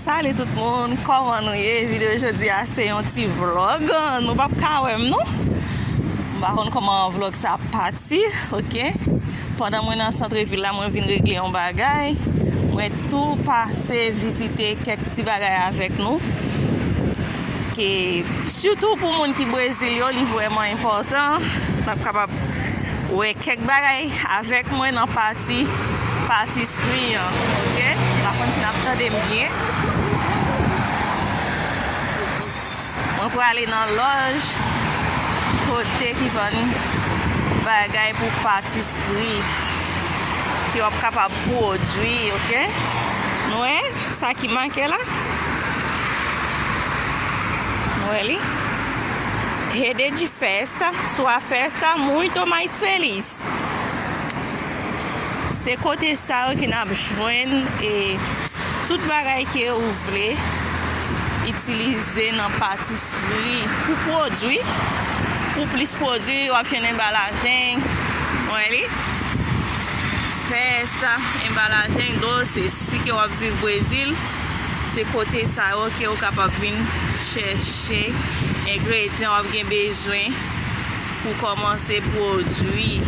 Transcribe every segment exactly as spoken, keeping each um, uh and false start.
Salut tout moun, kòman nou ye? Videyo jodi a se yon ti vlog. Nou p ap ka wè m non. M pa konn kòman vlog sa ap pati, oke? Pandan mwen nan sant vil la, mwen vin regle yon bagay. Mwen tou pase vizite kèk ti bagay avèk nou. Ke, sitou pou moun ki Brezil yo, li vrèman enpòtan. N ap kapab wè kèk bagay avèk mwen nan pati patisri an, oke? M pa konn si n ap tande m byen. Mwen prale nan lòj kote ki vann bagay pou patisri ke w ap kapab pwodui, oke? Nou wè sa ki make la? Nou wè li? Rede de festa, sua festa muito mais feliz. Se kote sa yo ke n ap jwenn e tout bagay ke ou vle itilize nan patisri pou pwodui, pou plis pwodui, w ap jwenn enbalajen, wè li, festa, enbalajen doce, si ke w ap viv Brezil, se kote sa yo ke w kapab vin chèche engredyan w ap gen bezwen pou kòmanse pwodui.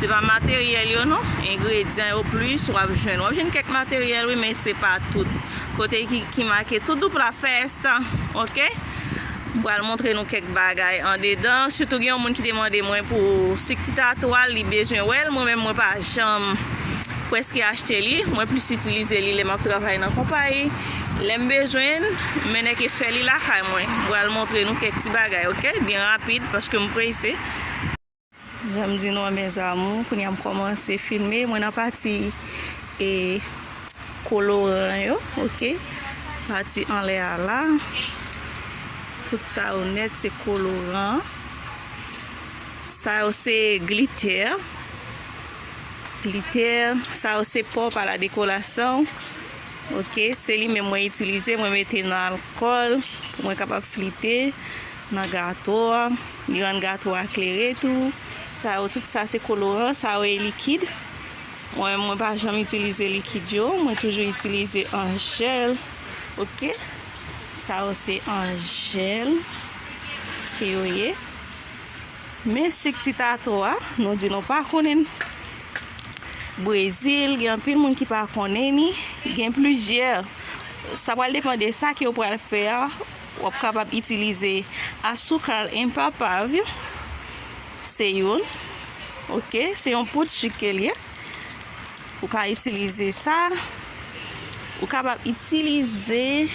Se pa materyèl yo non, engredyan yo plis w ap jwenn. W ap jwenn kèk materyèl wi, men se pa tout. Kote ki, ki make Tudo pra Festa, oke? M pral montre nou kèk bagay andedan. Sitou gen yon moun ki te mande mwen pou sik ti tato a, li bezwen wè l. Mwen menm mwen pa janm prèske achte li. Mwen plis itilize li lè m ap travay nan konpayi. Lè m bezwen l, m mennen ke fè li lakay mwen. M pral montre nou kèk ti bagay, oke? Byen rapid, paske m prese. Jan m di nou an, mes amours, kounye a m kòmanse filme. Mwen nan pati e koloran yo, oke? Pati anlè a la. Tout sa yo nèt se koloran. Sa yo se glitter. Glitter. Sa yo se pòp a la dekorasyon. Oke, se li menm mwen itilize, mwen mete nan alkòl pou mwen kapab flite nan gato a. Li rann gato a klere tou. Sa yo, tout sa se koloran, sa yo e likid. Mwen, mwen pa janm itilize likid yo, mwen toujou itilize an jèl. Oke, sa yo se an jèl ke yo ye. Men sik ti tato a, nou di nou pa konnen. Brezil, gen anpil moun ki pa konnen ni, gen plizyè. Sa pral depann de sa ke w pral fè a. W ap kapab itilize açúcar em pó, se youn. Oke, se yon poud sik ke l ye. Ou ka itilize sa. Ou kapab itilize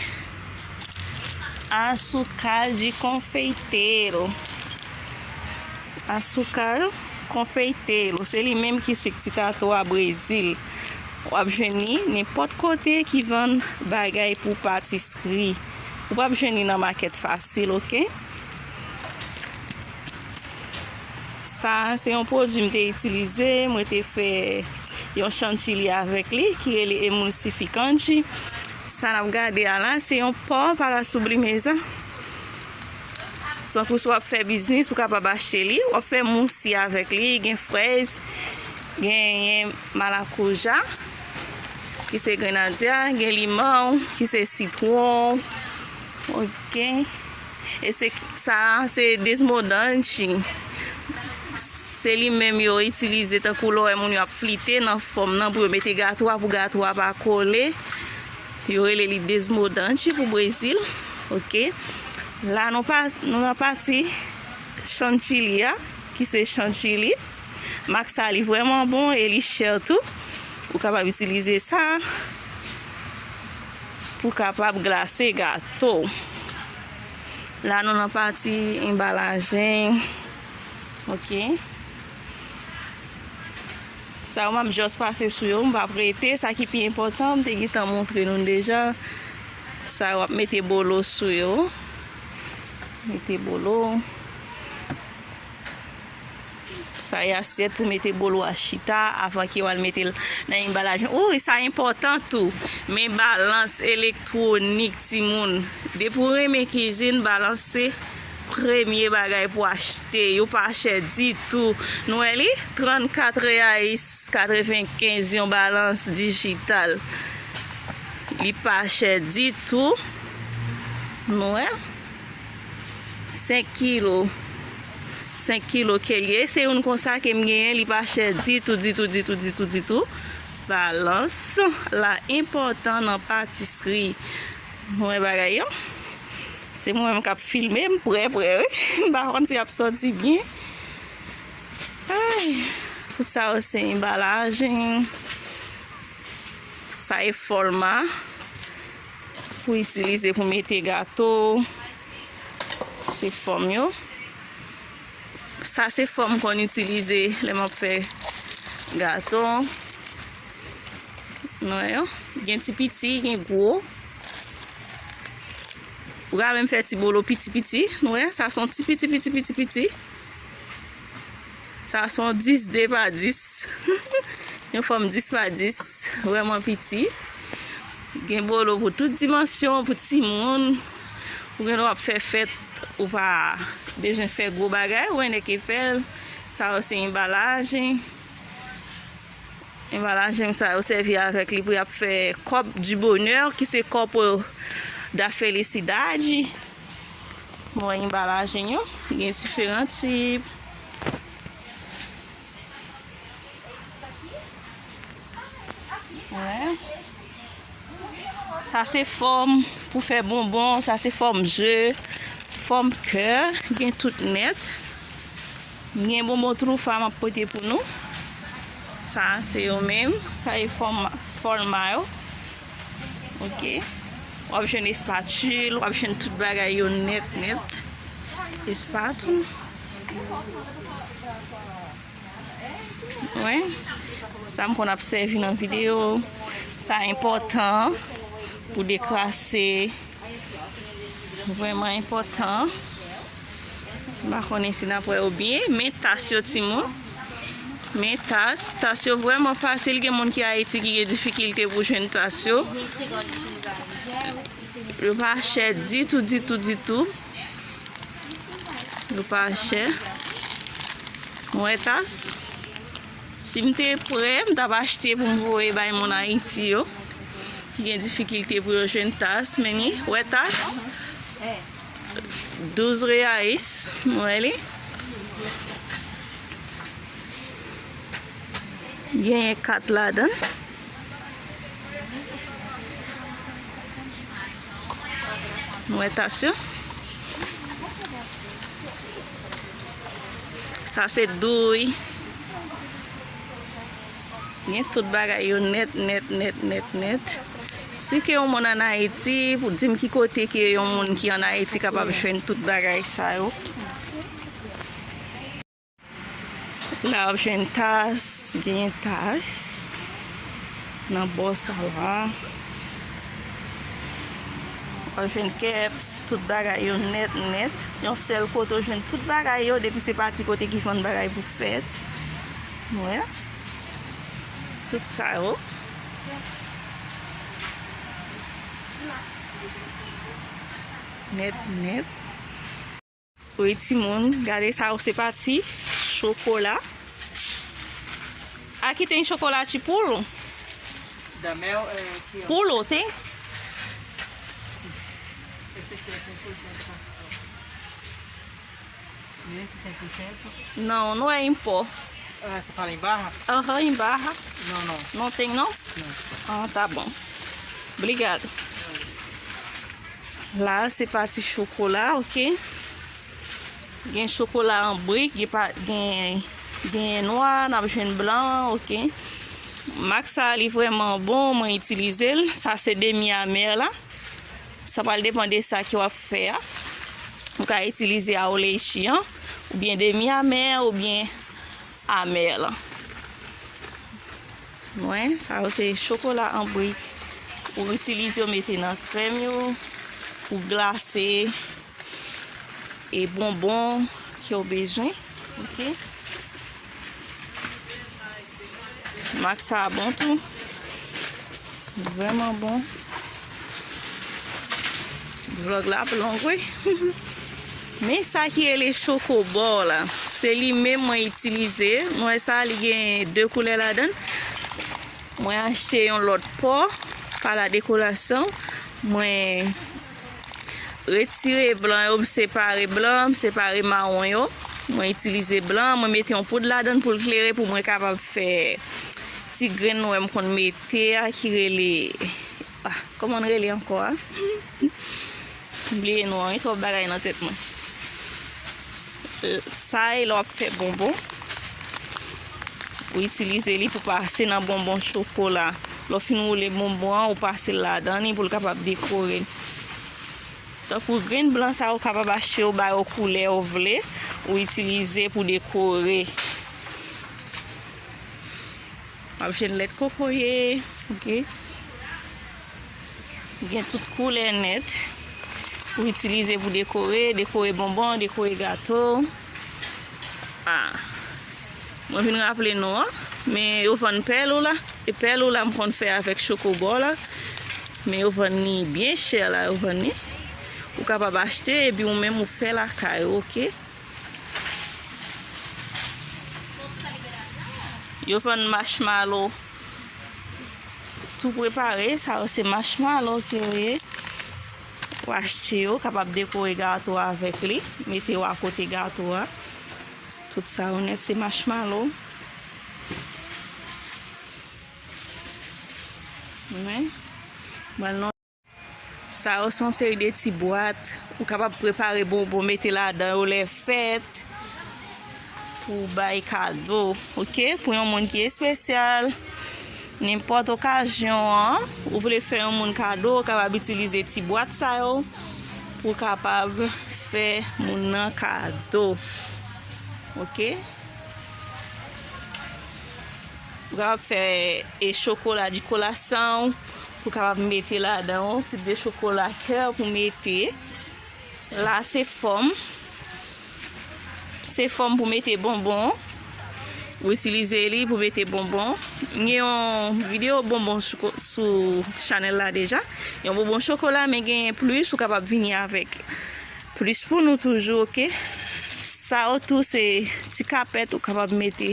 açúcar de confeiteiro. Açúcar confeiteiro. Se li menm ki sik ti tato a Brezil. W ap jwenn li nenpòt kote ki vann bagay pou patisri. Ou p ap jwenn li nan makèt fasil, oke? Sa a se yon pwodui m te itilize, mwen te fè yon chantilly avèk li ki rele emulsificante. Sa n ap gade a la, se yon pó para sobremesa. Tankou si w ap fè biznis, ou kapab achte li, w ap fè mousi avèk li, gen frèz, genyen malakuja, ki se grenadya, gen liman, ki se sitwon, oke. E se, sa a se desmodante. Se li menm yo itilize tankou lè w wè moun yo ap flite nan fòm nan pou yo mete gato a, pou gato a pa kole. Yo rele li desmodante pou Brezil. Oke. La nou pa, nou nan pati chantilly a, ki se chantilly. Mak sa li vrèman bon e li chè tou. Ou kapab itilize sa pou kapab glase gato. La nou nan pati enbalajen. Oke. Sa yo m ap just pase sou yo, m p ap rete. Sa ki pi enpòtan, m te gentan montre nou l deja. Sa yo ap mete bolo sou yo. Mete bolo. Sa e asyèt pou mete bolo a chita avan ke w al mete l nan enbalaj. Wi, sa enpòtan tou. Men balans elektwonik, timoun. Depi w renmen kizin, balans se premye bagay pou achte. Yo pa chè ditou. Nou wè li? Trannkat reais katrevenkenz yon balans dijital. Li pa chè ditou. Nou wè? Senk kilo. Senk kilo ke l ye. Se youn konsa ke m genyen. Li pa chè ditou, ditou, ditou, ditou, ditou. Balans la enpòtan nan patisri. Nou wè bagay yo? Se mwen menm k ap filme, m prè, prè, wi. M pa konn si y ap sòti byen. Ay, tout sa yo se enbalaj. Sa e fòma pou itilize pou mete gato. Se fòm yo. Sa se fòm m konn itilize lè m ap fè gato. Nou wè yo? Gen ti piti, gen gwo. Ou ka menm fè ti bolo piti piti. Nou wè? Sa se yon ti piti, piti, piti, piti. Sa se yon dis de pa dis. Yon fòm dis pa dis. Vrèman piti. Gen bolo pou tout dimansyon, pou timoun. Ou gen dwa ap fè fèt, ou pa bezwen fè gwo bagay, ou gen nèg ki fè l. Sa yo se enbalaj. Enbalaj sa yo sèvi avèk li pou y ap fè kòp di bonè, ki se kòp, euh, da felisidade. Bon, enbalaj yo gen diferan tip. Wè. Sa se fòm pou fè bonbon, sa se fòm je, fòm kè, gen tout nèt. Gen bonbon Trufa m ap pote pou nou. Sa se yo menm, sa e fòm, fòma yo. Ok. W ap jwenn espatil, w ap jwenn tout bagay yo nèt, nèt. Espatil. Wi. Sa m konn ap sèvi nan videyo. Sa enpòtan pou dekrase. Vrèman enpòtan. M pa konnen si n ap wè yo byen. Men tas yo, timoun. Men tas. Tas yo vrèman fasil. Gen moun ki Ayiti ki gen difikilte pou jwenn tas yo. Yo pa chè ditou, ditou, ditou. Yo pa chè. Mwen tas. Si m te prè, m t ap achte pou m voye bay moun Ayiti yo, ki gen difikilte pou yo jwenn tas. Men ni, wè tas. Douz reais, mwen li. Genyen kat ladan. Nou wè tas yo. Sa se douy. Gen tout bagay yo nèt, nèt, nèt, nèt, nèt. Si ke yon moun ann Ayiti, pou di m ki kote ke yon moun ki ann Ayiti kapab jwenn tout bagay sa yo. La w ap jwenn tas, genyen tas nan bò sa la. W ap jwenn kèps, tout bagay yo nèt, nèt. Yon sèl kote w jwenn tout bagay yo, depi se pa ti kote ki vann bagay pou fèt. Wè. Tout sa yo. Nèt, nèt. Wi, timoun, gade sa yo, se pati chokola. Aqui tem chocolate puro? Da Mel, é, aqui, ó. Puro, tem? Esse aqui é cem por cento natural. Esse cem por cento? Não, não é em pó. Ah, você fala em barra? Aham, em barra. Não, não. Não tem, não? Não. Ah, tá bom. Obrigada. La, se pati chokola, ok? Gen chokola an brik, gen pa, gen, gen nwa, n ap jwenn blan, ok. Mak sa, li vrèman bon, mwen itilize l. Sa se demi amè la. Sa pral depann de sa ke w ap fè a. Ou ka itilize ao leite an, oubyen demi amè, oubyen amè la. Mwen, sa yo se chokola an brik. Ou itilize yo mete nan krèm yo, ou glase e bonbon ke w bezwen. Ok. Mak sa bon tou. Vrèman bon. Vlòg la ap long, wi. Men sa ki rele chokobò la, se li menm mwen itilize. Nou wè sa, li gen de koulè ladan l. Mwen achte yon lòt pò. pa la dekorasyon, mwen retire blan yo, m separe blan, m separe mawon yo. Mwen itilize blan, mwen mete yon poud ladan l pou l klere, pou mwen kapab fè ti grenn nwè m konn mete a ki rele, ah, kòman l rele ankò a? M bliye non an, gen twòp bagay nan tèt mwen. Sa e lè w ap fè bonbon. Ou itilize li pou pase nan bonbon chokola. Lè w fin woule bonbon an, ou pase l ladan li pou l kapab dekore. Tankou grenn blan sa, ou kapab achte yo, ba yo koulè ou vle, ou itilize pou dekore. W ap jwenn lèt kokoye, ok? Gen tout koulè nèt. Ou itilize pou dekore, dekore bonbon, dekore gato. Ah. Mwen vin raple non an, men yo vann pèl ou la. E pèl ou la m konn fè avèk chokobò la. Men yo vann li byen chè la, yo vann li. Ou kapab achte epi ou menm ou fè lakay ou, ok? Yo vann marshmallow tou prepare, sa yo se marshmallow ke yo ye. Ou achte yo, kapab dekore gato a avèk li, mete yo akote gato a. Tout sa yo nèt se marshmallow. Men, mwen non. Sa yo se yon seri de ti bwat. Ou kapab prepare bonbon, mete ladan yo lè fèt. Pou bay kado, ok? Pou yon moun ki espesyal. Nenpòt okazyon an, ou vle fè yon moun kado, ou kapab itilize ti bwat sa yo. Pou w kapab fè moun nan kado. Ok? Ou kapab fè e chokola di kolasan, ou kapab mete ladan yon tip de chokola kè pou mete. La se fòm. Se fòm pou mete bonbon. Ou itilize li pou mete bonbon. Gen yon videyo bonbon sou, sou chanèl la deja. Yon bonbon chokola, men genyen plis, ou kapab vini avèk plis pou nou toujou, ok? Sa yo tou se ti kapèt ou kapab mete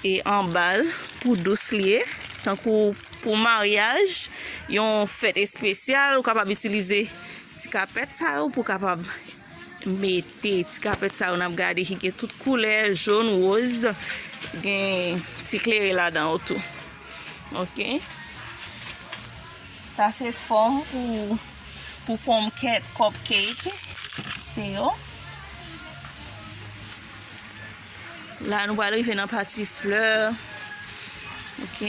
e anba l pou dous li ye. Tankou pou maryaj, yon fèt espesyal, ou kapab itilize ti kapèt sa yo pou kapab mete ti kapèt sa yo n ap gade ki gen tout koulè, jòn, woz, gen ti klere ladan yo tou. Ok? Sa se fòm pou, pou ponmkèt, cupcake. Se yo. La, nou pral rive nan pati flè. Ok.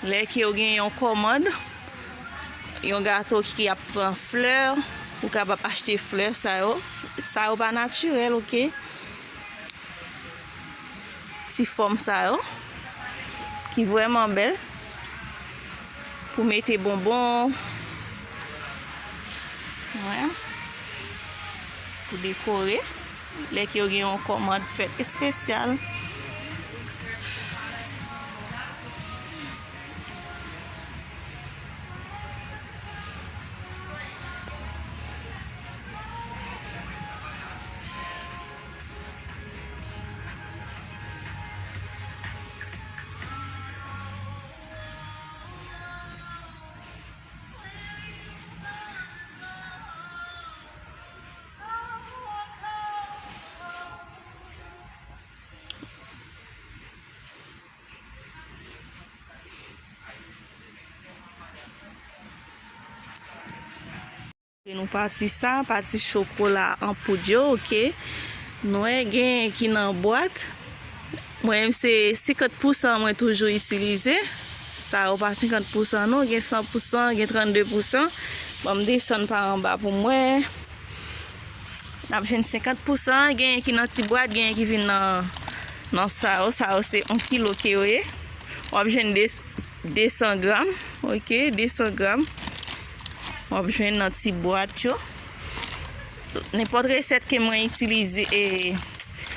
Lè ke w gen yon kòmand, yon gato ki ap pran flè, ou kapab achte flè sa yo. Sa yo pa natirèl, ok. Ti fòm sa yo, ki vrèman bèl. Pou mete bonbon. Wè. Pou dekore. Lè ke yo gen yon kòmand fèt espesyal. Nou pati sa, pati chokola an poud yo, ok. Nou wè gen ki nan bwat. Mwen menm se senkant pousan mwen toujou itilize. Sa yo pa senkant pousan non, gen san pousan, gen trannde pousan. Ban m desann pa anba pou m wè. N ap jwenn senkant pousan, genyen ki nan ti bwat, genyen ki vin nan, nan sa yo. Sa yo se yon kilo ke yo ye. W ap jwenn de, de san granm, ok, de san granm. W ap jwenn nan ti bwat yo. Nenpòt resèt ke mwen itilize, e,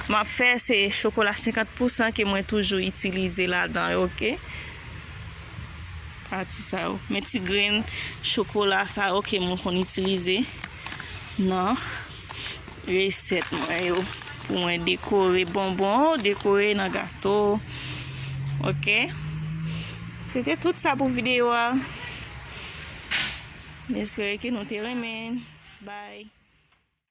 m ap fè, se chokola senkant pousan ke mwen toujou itilize ladan yo, ok? Pati sa yo. Men ti grenn chokola sa yo ke mwen konn itilize nan resèt mwen yo. Pou mwen dekore bonbon, dekore nan gato. Ok? Se te tout sa pou videyo a. M espere ke nou te renmen. Bye.